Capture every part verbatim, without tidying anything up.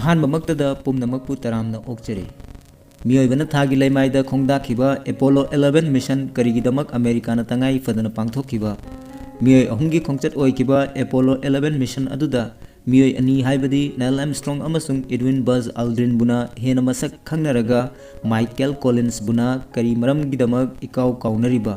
ꯑꯍꯥꯟꯕꯃꯛꯇꯗ ꯄꯨꯝꯅꯃꯛꯄꯨ ꯇꯔꯥꯝꯅ ꯑꯣꯛꯆꯔꯤ꯫ ꯃꯤꯑꯣꯏꯕꯅ ꯊꯥꯒꯤ ꯂꯩꯃꯥꯏꯗ ꯈꯣꯡꯗꯥꯈꯤꯕ ꯑꯦꯄꯣꯂꯣ eleven mission ꯀꯔꯤꯒꯤꯗꯃꯛ ꯑꯃꯦꯔꯤꯀꯥꯅ ꯇꯉꯥꯏ ꯐꯗꯅ ꯄꯥꯡꯊꯣꯛꯈꯤꯕ? ꯃꯤꯑꯣꯏ ꯑꯍꯨꯝꯒꯤ ꯈꯣꯡꯆꯠ ꯑꯣꯏꯈꯤꯕ ꯑꯦꯄꯣꯂꯣ eleven mission ꯑꯗꯨꯗ ꯃꯤꯑꯣꯏ ꯑꯅꯤ, ꯍꯥꯏꯕꯗꯤ ꯅꯥꯏꯜ ꯑꯥꯔꯝꯁꯇ꯭ꯔꯣꯡ ꯑꯃꯁꯨꯡ ꯏꯗꯋꯤꯟ ꯕꯖ ꯑꯜꯗ꯭ꯔꯤꯟꯕꯨꯅ ꯍꯦꯟꯅ ꯃꯁꯛ ꯈꯪꯅꯔꯒ, ꯃꯥꯏꯀꯦꯜ ꯀꯣꯂꯤꯟꯁꯕꯨꯅ ꯀꯔꯤ ꯃꯔꯝꯒꯤꯗꯃꯛ ꯏꯀꯥꯎ ꯀꯥꯎꯅꯔꯤꯕ,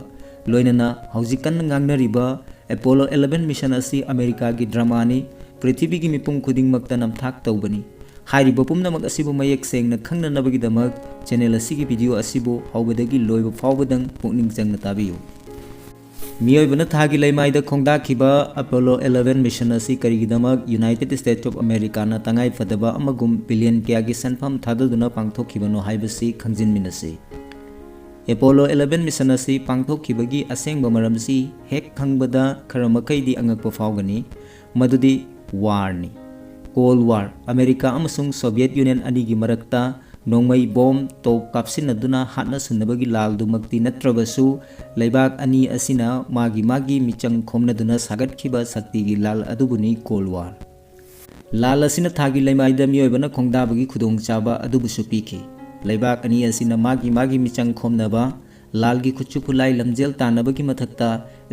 ꯂꯣꯏꯅꯅ ꯍꯧꯖꯤꯛ ꯀꯟꯅ ꯉꯥꯡꯅꯔꯤꯕ ꯑꯦꯄꯣꯂꯣ eleven mission ꯑꯁꯤ ꯑꯃꯦꯔꯤꯀꯥꯒꯤ ꯗ꯭ꯔꯃꯥꯅꯤ, ꯄ꯭ꯔꯤꯊꯤꯕꯤꯒꯤ ꯃꯤꯄꯨꯝ ꯈꯨꯗꯤꯡꯃꯛꯇ ꯅꯝꯊꯥꯛ ꯇꯧꯕꯅꯤ꯫ ꯍꯥꯏꯔꯤꯕ ꯄꯨꯝꯅꯃꯛ ꯑꯁꯤꯕꯨ ꯃꯌꯦꯛ ꯁꯦꯡꯅ ꯈꯪꯅꯅꯕꯒꯤꯗꯃꯛ channel ꯑꯁꯤꯒꯤ video ꯑꯁꯤꯕꯨ ꯍꯧꯕꯗꯒꯤ ꯂꯣꯏꯕ ꯐꯥꯎꯕꯗꯪ ꯄꯨꯛꯅꯤꯡ ꯆꯪꯅ ꯇꯥꯕꯤꯌꯨ꯫ ꯃꯤꯑꯣꯏꯕꯅ ꯊꯥꯒꯤ ꯂꯩꯃꯥꯏꯗ ꯈꯣꯡꯗꯥꯈꯤꯕ ꯑꯦꯄꯣꯂꯣ eleven mission ꯑꯁꯤ ꯀꯔꯤꯒꯤꯗꯃꯛ United States of Americaꯅ ꯇꯉꯥꯏ ꯐꯗꯕ ꯑꯃꯒꯨꯝ billion ꯀꯌꯥꯒꯤ ꯁꯦꯟꯐꯝ ꯊꯥꯗꯗꯨꯅ ꯄꯥꯡꯊꯣꯛꯈꯤꯕꯅꯣ ꯍꯥꯏꯕꯁꯤ ꯈꯪꯖꯤꯟꯃꯤꯟꯅꯁꯤ꯫ ꯑꯦꯄꯣꯂꯣ eleven mission ꯑꯁꯤ ꯄꯥꯡꯊꯣꯛꯈꯤꯕꯒꯤ ꯑꯁꯦꯡꯕ ꯃꯔꯝꯁꯤ ꯍꯦꯛ ꯈꯪꯕꯗ ꯈꯔ ꯃꯈꯩꯗꯤ ꯑꯉꯛꯄ ꯐꯥꯎꯒꯅꯤ, ꯃꯗꯨꯗꯤ warꯅꯤ꯫ Cold War, ꯑꯃꯦꯔꯤꯀꯥ ꯑꯃꯁꯨꯡ ꯁꯣꯚꯤꯌꯦꯠ ꯌꯨꯅꯤꯌꯟ ꯑꯅꯤꯒꯤ ꯃꯔꯛꯇ ꯅꯣꯡꯃꯩ, ꯕꯣꯝ, ꯇꯣꯞ ꯀꯥꯞꯁꯤꯟꯅꯗꯨꯅ ꯍꯥꯠꯅ ꯁꯨꯅꯕꯒꯤ ꯂꯥꯜꯗꯨꯃꯛꯇꯤ ꯅꯠꯇ꯭ꯔꯕꯁꯨ, ꯂꯩꯕꯥꯛ ꯑꯅꯤ ꯑꯁꯤꯅ ꯃꯥꯒꯤ ꯃꯥꯒꯤ ꯃꯤꯆꯪ ꯈꯣꯝꯅꯗꯨꯅ ꯁꯥꯒꯠꯈꯤꯕ ꯁꯛꯇꯤꯒꯤ ꯂꯥꯜ ꯑꯗꯨꯕꯨꯅꯤ Cold War꯫ ꯂꯥꯜ ꯑꯁꯤꯅ ꯊꯥꯒꯤ ꯂꯩꯃꯥꯏꯗ ꯃꯤꯑꯣꯏꯕꯅ ꯈꯣꯡꯗꯥꯕꯒꯤ ꯈꯨꯗꯣꯡꯆꯥꯕ ꯑꯗꯨꯕꯨꯁꯨ ꯄꯤꯈꯤ꯫ ꯂꯩꯕꯥꯛ ꯑꯅꯤ ꯑꯁꯤꯅ ꯃꯥꯒꯤ ꯃꯥꯒꯤ ꯃꯤꯆꯪ ꯈꯣꯝꯅꯕ, ꯂꯥꯜꯒꯤ ꯈꯨꯠꯁꯨ ꯈꯨꯠꯂꯥꯏ ꯂꯝꯖꯦꯜ ꯇꯥꯟꯅꯕꯒꯤ ꯃꯊꯛꯇ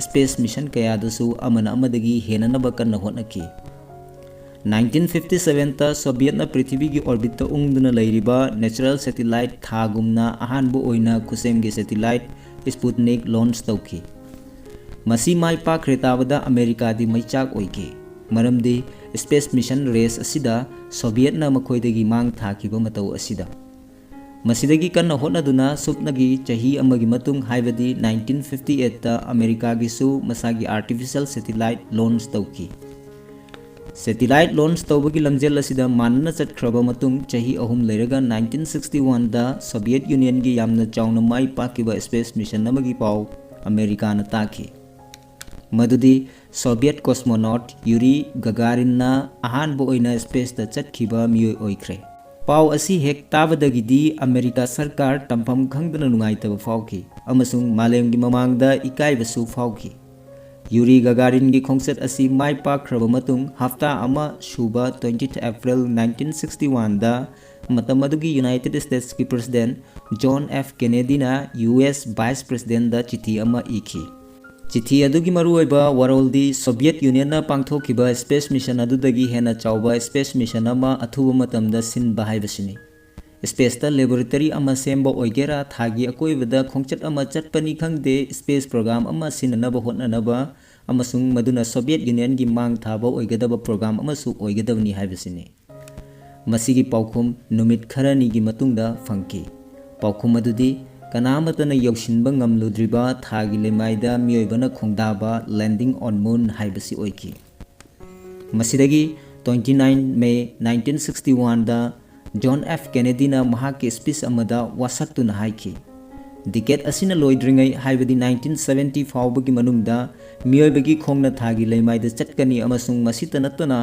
space mission ꯀꯌꯥꯗꯁꯨ ꯑꯃꯅ ꯑꯃꯗꯒꯤ ꯍꯦꯟꯅꯅꯕ ꯀꯟꯅ ꯍꯣꯠꯅꯈꯤ꯫ Nineteen fifty sevenꯇ ꯁꯣꯚꯤꯌꯦꯠꯅ ꯄ꯭ꯔꯤꯊꯤꯕꯤꯒꯤ orbitꯇ ꯎꯪꯗꯨꯅ ꯂꯩꯔꯤꯕ natural satellite ꯊꯥꯒꯨꯝꯅ ꯑꯍꯥꯟꯕ ꯑꯣꯏꯅ ꯈꯨꯁꯦꯝꯒꯤ satellite Sputnik launch ꯇꯧꯈꯤ꯫ ꯃꯁꯤ ꯃꯥꯏ ꯄꯥꯛꯈ꯭ꯔꯦ ꯇꯥꯕꯗ ꯑꯃꯦꯔꯤꯀꯥꯗꯤ ꯃꯩꯆꯥꯛ ꯑꯣꯏꯈꯤ, ꯃꯔꯝꯗꯤ space mission race ꯑꯁꯤꯗ ꯁꯣꯚꯤꯌꯦꯠꯅ ꯃꯈꯣꯏꯗꯒꯤ ꯃꯥꯡ ꯊꯥꯈꯤꯕ ꯃꯇꯧ ꯑꯁꯤꯗ꯫ ꯃꯁꯤꯗꯒꯤ ꯀꯟꯅ ꯍꯣꯠꯅꯗꯨꯅ ꯁꯨꯞꯅꯒꯤ ꯆꯍꯤ ꯑꯃꯒꯤ ꯃꯇꯨꯡ, ꯍꯥꯏꯕꯗꯤ nineteen fifty eightꯇ ꯑꯃꯦꯔꯤꯀꯥꯒꯤꯁꯨ ꯃꯁꯥꯒꯤ artificial satellite launch ꯇꯧꯈꯤ꯫ Satellite launch ꯇꯧꯕꯒꯤ ꯂꯝꯖꯦꯜ ꯑꯁꯤꯗ ꯃꯥꯟꯅꯅ ꯆꯠꯈ꯭ꯔꯕ ꯃꯇꯨꯡ, ꯆꯍꯤ ꯑꯍꯨꯝ ꯂꯩꯔꯒ nineteen sixty oneꯗ ꯁꯣꯚꯤꯌꯦꯠ ꯌꯨꯅꯤꯌꯟꯒꯤ ꯌꯥꯝꯅ ꯆꯥꯎꯅ ꯃꯥꯏ ꯄꯥꯛꯈꯤꯕ space mission ꯑꯃꯒꯤ ꯄꯥꯎ ꯑꯃꯦꯔꯤꯀꯥꯅ ꯇꯥꯈꯤ, ꯃꯗꯨꯗꯤ ꯁꯣꯚꯤꯌꯦꯠ cosmonaut ꯌꯨꯔꯤ ꯒꯒꯥꯔꯤꯟꯅ ꯑꯍꯥꯟꯕ ꯑꯣꯏꯅ spaceꯇ ꯆꯠꯈꯤꯕ ꯃꯤꯑꯣꯏ ꯑꯣꯏꯈ꯭ꯔꯦ꯫ ꯄꯥꯎ ꯑꯁꯤ ꯍꯦꯛ ꯇꯥꯕꯗꯒꯤꯗꯤ ꯑꯃꯦꯔꯤꯀꯥ ꯁꯔꯀꯥꯔ ꯇꯝꯐꯝ ꯈꯪꯗꯅ ꯅꯨꯡꯉꯥꯏꯇꯕ ꯐꯥꯎꯈꯤ ꯑꯃꯁꯨꯡ ꯃꯥꯂꯦꯝꯒꯤ ꯃꯃꯥꯡꯗ ꯏꯀꯥꯏꯕꯁꯨ ꯐꯥꯎꯈꯤ꯫ ꯌꯨꯔꯤ ꯒꯒꯥꯔꯤꯟꯒꯤ ꯈꯣꯡꯆꯠ ꯑꯁꯤ ꯃꯥꯏ ꯄꯥꯛꯈ꯭ꯔꯕ ꯃꯇꯨꯡ, ꯍꯞꯇꯥ ꯑꯃ ꯁꯨꯕ twenty April nineteen sixty one ꯗ ꯃꯇꯝ ꯑꯗꯨꯒꯤ United States ꯀꯤ President John F Kennedy ꯅ U S Vice President ꯗ ꯆꯤꯊꯤ ꯑꯃ ꯏꯈꯤ꯫ ꯆꯤꯊꯤ ꯑꯗꯨꯒꯤ ꯃꯔꯨꯑꯣꯏꯕ ꯋꯥꯔꯣꯜꯗꯤ Soviet Union ꯅ ꯄꯥꯡꯊꯣꯛꯈꯤꯕ space mission ꯑꯗꯨꯗꯒꯤ ꯍꯦꯟꯅ ꯆꯥꯎꯕ space mission ꯑꯃ ꯑꯊꯨꯕ ꯃꯇꯝꯗ ꯁꯤꯟꯕ ꯍꯥꯏꯕꯁꯤꯅꯤ꯫ Space ꯇ laboratory ꯑꯃ ꯁꯦꯝꯕ ꯑꯣꯏꯒꯦꯔꯥ, ꯊꯥꯒꯤ ꯑꯀꯣꯏꯕꯗ ꯈꯣꯡꯆꯠ ꯑꯃ ꯆꯠꯄꯅꯤ ꯈꯪꯗꯦ, space program ꯑꯃ ꯁꯤꯟꯅꯅꯕ ꯍꯣꯠꯅꯅꯕ, ꯑꯃꯁꯨꯡ ꯃꯗꯨꯅ Soviet Union ꯒꯤ ꯃꯥꯡ ꯊꯥꯕ ꯑꯣꯏꯒꯗꯕ program ꯑꯃꯁꯨ ꯑꯣꯏꯒꯗꯕꯅꯤ ꯍꯥꯏꯕꯁꯤꯅꯤ꯫ ꯃꯁꯤꯒꯤ ꯄꯥꯎꯈꯨꯝ ꯅꯨꯃꯤꯠ ꯈꯔꯅꯤꯒꯤ ꯃꯇꯨꯡꯗ ꯐꯪꯈꯤ꯫ ꯄꯥꯎꯈꯨꯝ ꯑꯗꯨꯗꯤ ꯀꯅꯥꯃꯠꯇꯅ ꯌꯧꯁꯤꯟꯕ ꯉꯝꯂꯨꯗ꯭ꯔꯤꯕ ꯊꯥꯒꯤ ꯂꯩꯃꯥꯏꯗ ꯃꯤꯑꯣꯏꯕꯅ ꯈꯣꯡꯗꯥꯕ, Landing on Moon ꯍꯥꯏꯕꯁꯤ ꯑꯣꯏꯈꯤ꯫ ꯃꯁꯤꯗꯒꯤ twenty nine May nineteen sixty one ꯗ John F Kennedy ꯅ ꯃꯍꯥꯛꯀꯤ speech ꯑꯃꯗ ꯋꯥꯁꯛꯇꯨꯅ ꯍꯥꯏꯈꯤ, "Decade ꯑꯁꯤꯅ ꯂꯣꯏꯗ꯭ꯔꯤꯉꯩ, ꯍꯥꯏꯕꯗꯤ nineteen seventy ꯐꯥꯎꯕꯒꯤ ꯃꯅꯨꯡꯗ ꯃꯤꯑꯣꯏꯕꯒꯤ ꯈꯣꯡꯅ ꯊꯥꯒꯤ ꯂꯩꯃꯥꯏꯗ ꯆꯠꯀꯅꯤ ꯑꯃꯁꯨꯡ ꯃꯁꯤꯇ ꯅꯠꯇꯅ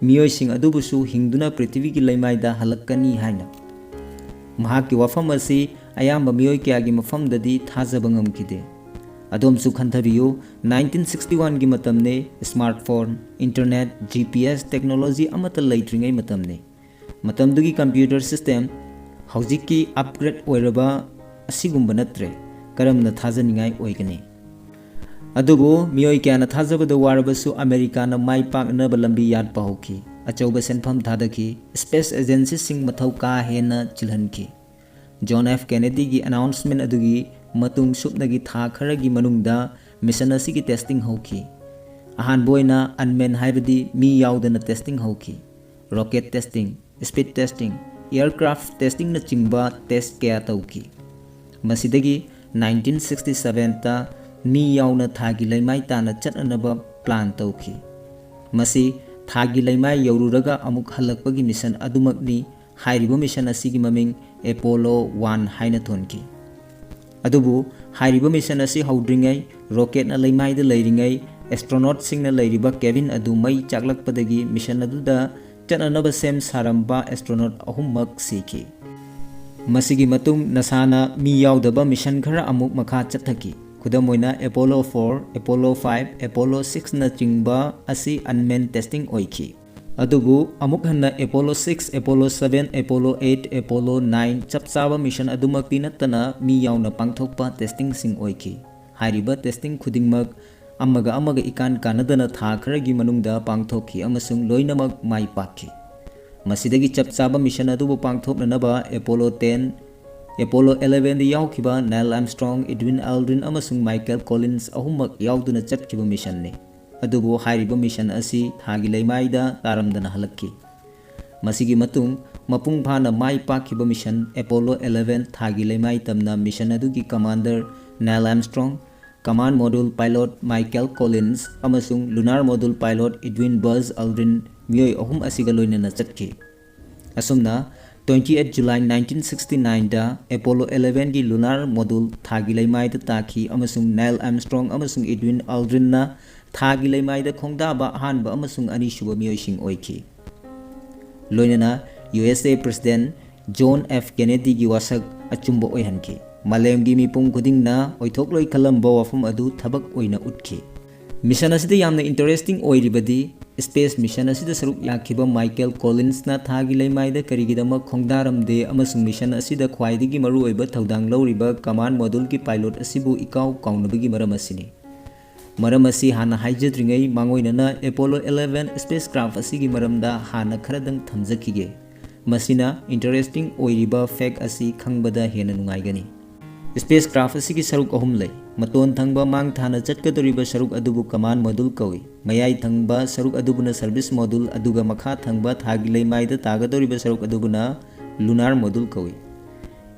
ꯃꯤꯑꯣꯏꯁꯤꯡ ꯑꯗꯨꯕꯨꯁꯨ ꯍꯤꯡꯗꯨꯅ ꯄ꯭ꯔꯤꯊꯤꯕꯤꯒꯤ ꯂꯩꯃꯥꯏꯗ ꯍꯜꯂꯛꯀꯅꯤ" ꯍꯥꯏꯅ꯫ ꯃꯍꯥꯛꯀꯤ ꯋꯥꯐꯝ ꯑꯁꯤ ꯑꯌꯥꯝꯕ ꯃꯤꯑꯣꯏ ꯀꯌꯥꯒꯤ ꯃꯐꯝꯗꯗꯤ ꯊꯥꯖꯕ ꯉꯝꯈꯤꯗꯦ꯫ ꯑꯗꯣꯝꯁꯨ ꯈꯟꯊꯕꯤꯌꯨ, nineteen sixty one ꯒꯤ ꯃꯇꯝꯅꯤ, smartphone, internet, G P S technology ꯑꯃꯠꯇ ꯂꯩꯇ꯭ꯔꯤꯉꯩ ꯃꯇꯝꯅꯤ꯫ ꯃꯇꯝꯗꯨꯒꯤ computer system ꯍꯧꯖꯤꯛꯀꯤ upgrade ꯑꯣꯏꯔꯕ ꯑꯁꯤꯒꯨꯝꯕ ꯅꯠꯇ꯭ꯔꯦ꯫ ꯀꯔꯝꯅ ꯊꯥꯖꯅꯤꯡꯉꯥꯏ ꯑꯣꯏꯒꯅꯤ? ꯑꯗꯨꯕꯨ ꯃꯤꯑꯣꯏ ꯀꯌꯥꯅ ꯊꯥꯖꯕꯗ ꯋꯥꯔꯕꯁꯨ ꯑꯃꯦꯔꯤꯀꯥꯅ ꯃꯥꯏ ꯄꯥꯛꯅꯕ ꯂꯝꯕꯤ ꯌꯥꯠꯄ ꯍꯧꯈꯤ꯫ ꯑꯆꯧꯕ ꯁꯦꯟꯐꯝ ꯊꯥꯗꯈꯤ꯫ Space agency ꯁꯤꯡ ꯃꯊꯧ ꯀꯥ ꯍꯦꯟꯅ ꯆꯤꯜꯍꯟꯈꯤ꯫ John F Kennedy ꯒꯤ announcement ꯑꯗꯨꯒꯤ ꯃꯇꯨꯡ ꯁꯨꯞꯅꯒꯤ ꯊꯥ ꯈꯔꯒꯤ ꯃꯅꯨꯡꯗ mission ꯑꯁꯤꯒꯤ testing ꯍꯧꯈꯤ꯫ ꯑꯍꯥꯟꯕ ꯑꯣꯏꯅ unmanned, ꯍꯥꯏꯕꯗꯤ ꯃꯤ ꯌꯥꯎꯗꯅ testing ꯍꯧꯈꯤ꯫ Rocket testing, speed testing, aircraft testing ꯅꯆꯤꯡꯕ test ꯀꯌꯥ ꯇꯧꯈꯤ꯫ ꯃꯁꯤꯗꯒꯤ nineteen sixty seven ꯇ ꯃꯤ ꯌꯥꯎꯅ ꯊꯥꯒꯤ ꯂꯩꯃꯥꯏ ꯇꯥꯟꯅ ꯆꯠꯅꯅꯕ plan ꯇꯧꯈꯤ꯫ ꯃꯁꯤ ꯊꯥꯒꯤ ꯂꯩꯃꯥꯏ ꯌꯧꯔꯨꯔꯒ ꯑꯃꯨꯛ ꯍꯜꯂꯛꯄꯒꯤ mission ꯑꯗꯨꯃꯛꯅꯤ꯫ ꯍꯥꯏꯔꯤꯕ mission ꯑꯁꯤꯒꯤ ꯃꯃꯤꯡ Apollo one ꯍꯥꯏꯅ ꯊꯣꯟꯈꯤ꯫ ꯑꯗꯨꯕꯨ ꯍꯥꯏꯔꯤꯕ mission ꯑꯁꯤ ꯍꯧꯗ꯭ꯔꯤꯉꯩ, rocket ꯅ ꯂꯩꯃꯥꯏꯗ ꯂꯩꯔꯤꯉꯩ, astronaut ꯁꯤꯡꯅ ꯂꯩꯔꯤꯕ cabin ꯑꯗꯨ ꯃꯩ ꯆꯥꯛꯂꯛꯄꯗꯒꯤ mission ꯑꯗꯨꯗ ꯆꯠꯅꯅꯕ ꯁꯦꯝ ꯁꯥꯔꯝꯕ astronaut ꯑꯍꯨꯝꯃꯛ ꯁꯤꯈꯤ꯫ ꯃꯁꯤꯒꯤ ꯃꯇꯨꯡ NASA ꯅ ꯃꯤ ꯌꯥꯎꯗꯕ mission ꯈꯔ ꯑꯃꯨꯛ ꯃꯈꯥ ꯆꯠꯊꯈꯤ꯫ ꯈꯨꯗꯝ ꯑꯣꯏꯅ, Apollo four, Apollo five, Apollo six ꯅꯆꯤꯡꯕ ꯑꯁꯤ unmanned testing ꯑꯣꯏꯈꯤ꯫ ꯑꯗꯨꯕꯨ ꯑꯃꯨꯛ ꯍꯟꯅ Apollo six, Apollo seven, Apollo eight, Apollo nine ꯆꯞ ꯆꯥꯕ mission ꯑꯗꯨꯃꯛꯇꯤ ꯅꯠꯇꯅ ꯃꯤ ꯌꯥꯎꯅ ꯄꯥꯡꯊꯣꯛꯄ testingꯁꯤꯡ ꯑꯣꯏꯈꯤ꯫ ꯍꯥꯏꯔꯤꯕ testing ꯈꯨꯗꯤꯡꯃꯛ ꯑꯃꯒ ꯑꯃꯒ ꯏꯀꯥꯟ ꯀꯥꯟꯅꯗꯅ ꯊꯥ ꯈꯔꯒꯤ ꯃꯅꯨꯡꯗ ꯄꯥꯡꯊꯣꯛꯈꯤ ꯑꯃꯁꯨꯡ ꯂꯣꯏꯅꯃꯛ ꯃꯥꯏ ꯄꯥꯛꯈꯤ꯫ ꯃꯁꯤꯗꯒꯤ ꯆꯞ ꯆꯥꯕ mission ꯑꯗꯨꯕꯨ ꯄꯥꯡꯊꯣꯛꯅꯅꯕ Apollo ten, Apollo elevenꯗ ꯌꯥꯎꯈꯤꯕ Neil Armstrong, Edwin Aldrin ꯑꯃꯁꯨꯡ Michael Collins ꯑꯍꯨꯝꯃꯛ ꯌꯥꯎꯗꯨꯅ ꯆꯠꯈꯤꯕ missionꯅꯤ꯫ ꯑꯗꯨꯕꯨ ꯍꯥꯏꯔꯤꯕ mission ꯑꯁꯤ ꯊꯥꯒꯤ ꯂꯩꯃꯥꯏꯗ ꯇꯥꯔꯝꯗꯅ ꯍꯜꯂꯛꯈꯤ꯫ ꯃꯁꯤꯒꯤ ꯃꯇꯨꯡ ꯃꯄꯨꯡ ꯐꯥꯅ ꯃꯥꯏ ꯄꯥꯛꯈꯤꯕ mission Apollo eleven ꯊꯥꯒꯤ ꯂꯩꯃꯥꯏ ꯇꯝꯅ mission ꯑꯗꯨꯒꯤ commander Neil Armstrong, command module pilot Michael Collins ꯑꯃꯁꯨꯡ lunar module pilot Edwin Buzz Aldrin ꯃꯤꯑꯣꯏ ꯑꯍꯨꯝ ꯑꯁꯤꯒ ꯂꯣꯏꯅꯅ ꯆꯠꯈꯤ꯫ ꯑꯁꯨꯝꯅ, twenty eight July nineteen sixty nineꯗ Apollo elevenꯒꯤ lunar module ꯊꯥꯒꯤ ꯂꯩꯃꯥꯏꯗ ꯇꯥꯈꯤ ꯑꯃꯁꯨꯡ Neil Armstrong ꯑꯃꯁꯨꯡ Edwin Aldrinꯅ ꯊꯥꯒꯤ ꯂꯩꯃꯥꯏꯗ ꯈꯣꯡꯗꯥꯕ ꯑꯍꯥꯟꯕ ꯑꯃꯁꯨꯡ ꯑꯅꯤꯁꯨꯕ ꯃꯤꯑꯣꯏꯁꯤꯡ ꯑꯣꯏꯈꯤ꯫ ꯂꯣꯏꯅꯅ USA President John F Kennedyꯒꯤ ꯋꯥꯁꯛ ꯑꯆꯨꯝꯕ ꯑꯣꯏꯍꯟꯈꯤ꯫ ꯃꯥꯂꯦꯝꯒꯤ ꯃꯤꯄꯨꯝ ꯈꯨꯗꯤꯡꯅ ꯑꯣꯏꯊꯣꯛꯂꯣꯏ ꯈꯜꯂꯝꯕ ꯋꯥꯐꯝ ꯑꯗꯨ ꯊꯕꯛ ꯑꯣꯏꯅ ꯎꯠꯈꯤ꯫ Mission ꯑꯁꯤꯗ ꯌꯥꯝꯅ interesting ꯑꯣꯏꯔꯤꯕꯗꯤ space mission ꯑꯁꯤꯗ ꯁꯔꯨꯛ ꯌꯥꯈꯤꯕ Michael Collinsꯅ ꯊꯥꯒꯤ ꯂꯩꯃꯥꯏꯗ ꯀꯔꯤꯒꯤꯗꯃꯛ ꯈꯣꯡꯗꯥꯔꯝꯗꯦ ꯑꯃꯁꯨꯡ mission ꯑꯁꯤꯗ ꯈ꯭ꯋꯥꯏꯗꯒꯤ ꯃꯔꯨꯑꯣꯏꯕ ꯊꯧꯗꯥꯡ ꯂꯧꯔꯤꯕ command moduleꯒꯤ pilot ꯑꯁꯤꯕꯨ ꯏꯀꯥꯎ ꯀꯥꯎꯅꯕꯒꯤ ꯃꯔꯝ ꯑꯁꯤꯅꯤ꯫ ꯃꯔꯝ ꯑꯁꯤ ꯍꯥꯟꯅ ꯍꯥꯏꯖꯗ꯭ꯔꯤꯉꯩ ꯃꯥꯡꯑꯣꯏꯅꯅ Apollo eleven spacecraft ꯑꯁꯤꯒꯤ ꯃꯔꯝꯗ ꯍꯥꯟꯅ ꯈꯔꯗꯪ ꯊꯝꯖꯈꯤꯒꯦ꯫ ꯃꯁꯤꯅ interesting ꯑꯣꯏꯔꯤꯕ fact ꯑꯁꯤ ꯈꯪꯕꯗ ꯍꯦꯟꯅ ꯅꯨꯡꯉꯥꯏꯒꯅꯤ꯫ Spacecraft ꯑꯁꯤꯒꯤ ꯁꯔꯨꯛ ꯑꯍꯨꯝ ꯂꯩ꯫ ꯃꯇꯣꯟ ꯊꯪꯕ ꯃꯥꯡ ꯊꯥꯅ ꯆꯠꯀꯗꯧꯔꯤꯕ ꯁꯔꯨꯛ ꯑꯗꯨꯕꯨ command module ꯀꯧꯏ꯫ ꯃꯌꯥꯏ ꯊꯪꯕ ꯁꯔꯨꯛ ꯑꯗꯨꯕꯨꯅ service module, ꯑꯗꯨꯒ ꯃꯈꯥ ꯊꯪꯕ ꯊꯥꯒꯤ ꯂꯩꯃꯥꯏꯗ ꯇꯥꯒꯗꯧꯔꯤꯕ ꯁꯔꯨꯛ ꯑꯗꯨꯕꯨꯅ lunar module ꯀꯧꯏ꯫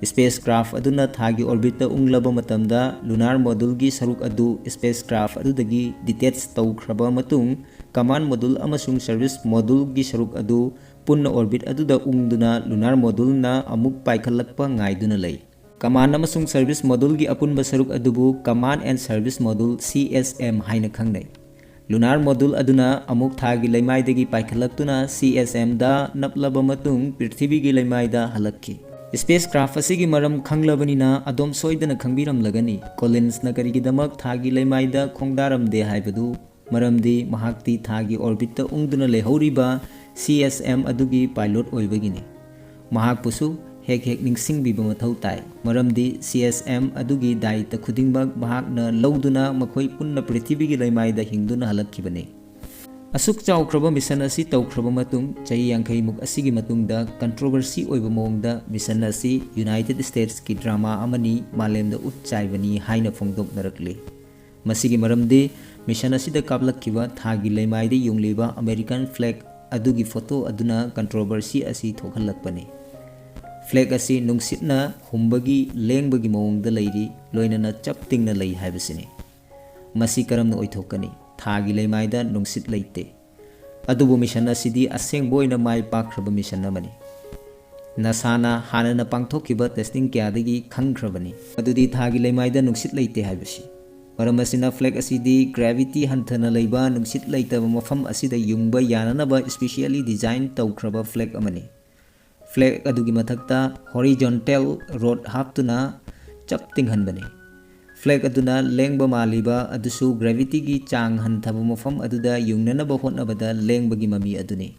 Spacecraft ꯑꯗꯨꯅ ꯊꯥꯒꯤ orbitꯇ ꯎꯪꯂꯕ ꯃꯇꯝꯗ lunar moduleꯒꯤ ꯁꯔꯨꯛ ꯑꯗꯨ spacecraft ꯑꯗꯨꯗꯒꯤ detach ꯇꯧꯈ꯭ꯔꯕ ꯃꯇꯨꯡ, command module ꯑꯃꯁꯨꯡ service moduleꯒꯤ ꯁꯔꯨꯛ ꯑꯗꯨ ꯄꯨꯟꯅ orbit ꯑꯗꯨꯗ ꯎꯪꯗꯨꯅ lunar moduleꯅ ꯑꯃꯨꯛ ꯄꯥꯏꯈꯠꯂꯛꯄ ꯉꯥꯏꯗꯨꯅ ꯂꯩ꯫ Command ꯑꯃꯁꯨꯡ service moduleꯒꯤ ꯑꯄꯨꯟꯕ ꯁꯔꯨꯛ ꯑꯗꯨꯕꯨ Command and Service Module, C S M, ꯍꯥꯏꯅ ꯈꯪꯅꯩ꯫ Lunar module ꯑꯗꯨꯅ ꯑꯃꯨꯛ ꯊꯥꯒꯤ ꯂꯩꯃꯥꯏꯗꯒꯤ ꯄꯥꯏꯈꯠꯂꯛꯇꯨꯅ C S Mꯗ ꯅꯞꯂꯕ ꯃꯇꯨꯡ ꯄ꯭ꯔꯤꯊꯤꯕꯤꯒꯤ ꯂꯩꯃꯥꯏꯗ ꯍꯜꯂꯛꯈꯤ꯫ Spacecraft ꯑꯁꯤꯒꯤ ꯃꯔꯝ ꯈꯪꯂꯕꯅꯤꯅ ꯑꯗꯣꯝ ꯁꯣꯏꯗꯅ ꯈꯪꯕꯤꯔꯝꯂꯒꯅꯤ, ꯀꯣꯂꯤꯟꯁꯅ ꯀꯔꯤꯒꯤꯗꯃꯛ ꯊꯥꯒꯤ ꯂꯩꯃꯥꯏꯗ ꯈꯣꯡꯗꯥꯔꯝꯗꯦ ꯍꯥꯏꯕꯗꯨ꯫ ꯃꯔꯝꯗꯤ ꯃꯍꯥꯛꯇꯤ ꯊꯥꯒꯤ orbitꯇ ꯎꯪꯗꯨꯅ ꯂꯩꯍꯧꯔꯤꯕ C S M ꯑꯗꯨꯒꯤ pilot ꯑꯣꯏꯕꯒꯤꯅꯤ꯫ ꯃꯍꯥꯛꯄꯨꯁꯨ ꯍꯦꯛ ꯍꯦꯛ ꯅꯤꯡꯁꯤꯡꯕꯤꯕ ꯃꯊꯧ ꯇꯥꯏ, ꯃꯔꯝꯗꯤ C S M ꯑꯗꯨꯒꯤ ꯗꯥꯌꯤꯇ꯭ꯋ ꯈꯨꯗꯤꯡꯃꯛ ꯃꯍꯥꯛꯅ ꯂꯧꯗꯨꯅ ꯃꯈꯣꯏ ꯄꯨꯟꯅ ꯄ꯭ꯔꯤꯊꯤꯕꯤꯒꯤ ꯂꯩꯃꯥꯏꯗ ꯍꯤꯡꯗꯨꯅ ꯍꯜꯂꯛꯈꯤꯕꯅꯤ꯫ ꯑꯁꯨꯛ ꯆꯥꯎꯈ꯭ꯔꯕ mission ꯑꯁꯤ ꯇꯧꯈ꯭ꯔꯕ ꯃꯇꯨꯡ, ꯆꯍꯤ ꯌꯥꯡꯈꯩ ꯃꯨꯛ ꯑꯁꯤꯒꯤ ꯃꯇꯨꯡꯗ controversy ꯑꯣꯏꯕ ꯃꯑꯣꯡꯗ mission ꯑꯁꯤ United Statesꯀꯤ drama ꯑꯃꯅꯤ, ꯃꯥꯂꯦꯝꯗ ꯎꯠ ꯆꯥꯏꯕꯅꯤ ꯍꯥꯏꯅ ꯐꯣꯡꯗꯣꯛꯅꯔꯛꯂꯤ꯫ ꯃꯁꯤꯒꯤ ꯃꯔꯝꯗꯤ mission ꯑꯁꯤꯗ ꯀꯥꯞꯂꯛꯈꯤꯕ ꯊꯥꯒꯤ ꯂꯩꯃꯥꯏꯗ ꯌꯨꯡꯂꯤꯕ American flag ꯑꯗꯨꯒꯤ photo ꯑꯗꯨꯅ controversy ꯑꯁꯤ ꯊꯣꯛꯍꯜꯂꯛꯄꯅꯤ꯫ Flag ꯑꯁꯤ ꯅꯨꯡꯁꯤꯠꯅ ꯍꯨꯝꯕꯒꯤ ꯂꯦꯡꯕꯒꯤ ꯃꯑꯣꯡꯗ ꯂꯩꯔꯤ, ꯂꯣꯏꯅꯅ ꯆꯞ ꯇꯤꯡꯅ ꯂꯩ ꯍꯥꯏꯕꯁꯤꯅꯤ꯫ ꯃꯁꯤ ꯀꯔꯝꯅ ꯑꯣꯏꯊꯣꯛꯀꯅꯤ? ꯊꯥꯒꯤ ꯂꯩꯃꯥꯏꯗ ꯅꯨꯡꯁꯤꯠ ꯂꯩꯇꯦ꯫ ꯑꯗꯨꯕꯨ mission ꯑꯁꯤꯗꯤ ꯑꯁꯦꯡꯕ ꯑꯣꯏꯅ ꯃꯥꯏ ꯄꯥꯛꯈ꯭ꯔꯕ mission ꯑꯃꯅꯤ꯫ NASAꯅ ꯍꯥꯟꯅꯅ ꯄꯥꯡꯊꯣꯛꯈꯤꯕ testing ꯀꯌꯥꯗꯒꯤ ꯈꯪꯈ꯭ꯔꯕꯅꯤ ꯃꯗꯨꯗꯤ ꯊꯥꯒꯤ ꯂꯩꯃꯥꯏꯗ ꯅꯨꯡꯁꯤꯠ ꯂꯩꯇꯦ ꯍꯥꯏꯕꯁꯤ꯫ ꯃꯔꯝ ꯑꯁꯤꯅ flag ꯑꯁꯤꯗꯤ gravity ꯍꯟꯊꯅ ꯂꯩꯕ ꯅꯨꯡꯁꯤꯠ ꯂꯩꯇꯕ ꯃꯐꯝ ꯑꯁꯤꯗ ꯌꯨꯡꯕ ꯌꯥꯅꯅꯕ specially design ꯇꯧꯈ꯭ꯔꯕ flag ꯑꯃꯅꯤ꯫ Flag ꯑꯗꯨꯒꯤ ꯃꯊꯛꯇ horizontal rod ꯍꯥꯞꯇꯨꯅ ꯆꯞ ꯇꯤꯡꯍꯟꯕꯅꯤ꯫ Flag ꯑꯗꯨꯅ ꯂꯦꯡꯕ ꯃꯥꯜꯂꯤꯕ ꯑꯗꯨꯁꯨ gravityꯒꯤ ꯆꯥꯡ ꯍꯟꯊꯕ ꯃꯐꯝ ꯑꯗꯨꯗ ꯌꯨꯡꯅꯅꯕ ꯍꯣꯠꯅꯕꯗ ꯂꯦꯡꯕꯒꯤ ꯃꯃꯤ ꯑꯗꯨꯅꯤ꯫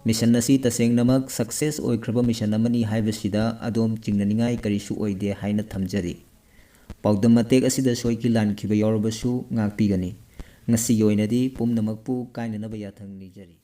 Mission ꯑꯁꯤ ꯇꯁꯦꯡꯅꯃꯛ success ꯑꯣꯏꯈ꯭ꯔꯕ mission ꯑꯃꯅꯤ ꯍꯥꯏꯕꯁꯤꯗ ꯑꯗꯣꯝ ꯆꯤꯡꯅꯅꯤꯡꯉꯥꯏ ꯀꯔꯤꯁꯨ ꯑꯣꯏꯗꯦ ꯍꯥꯏꯅ ꯊꯝꯖꯔꯤ꯫ ꯄꯥꯎꯗꯝ ꯃꯇꯦꯛ ꯑꯁꯤꯗ ꯁꯣꯏꯈꯤ ꯂꯥꯟꯈꯤꯕ ꯌꯥꯎꯔꯕꯁꯨ ꯉꯥꯛꯄꯤꯒꯅꯤ꯫ ꯉꯁꯤꯒꯤ ꯑꯣꯏꯅꯗꯤ ꯄꯨꯝꯅꯃꯛꯄꯨ ꯀꯥꯏꯅꯅꯕ ꯌꯥꯊꯪ ꯅꯤꯖꯔꯤ꯫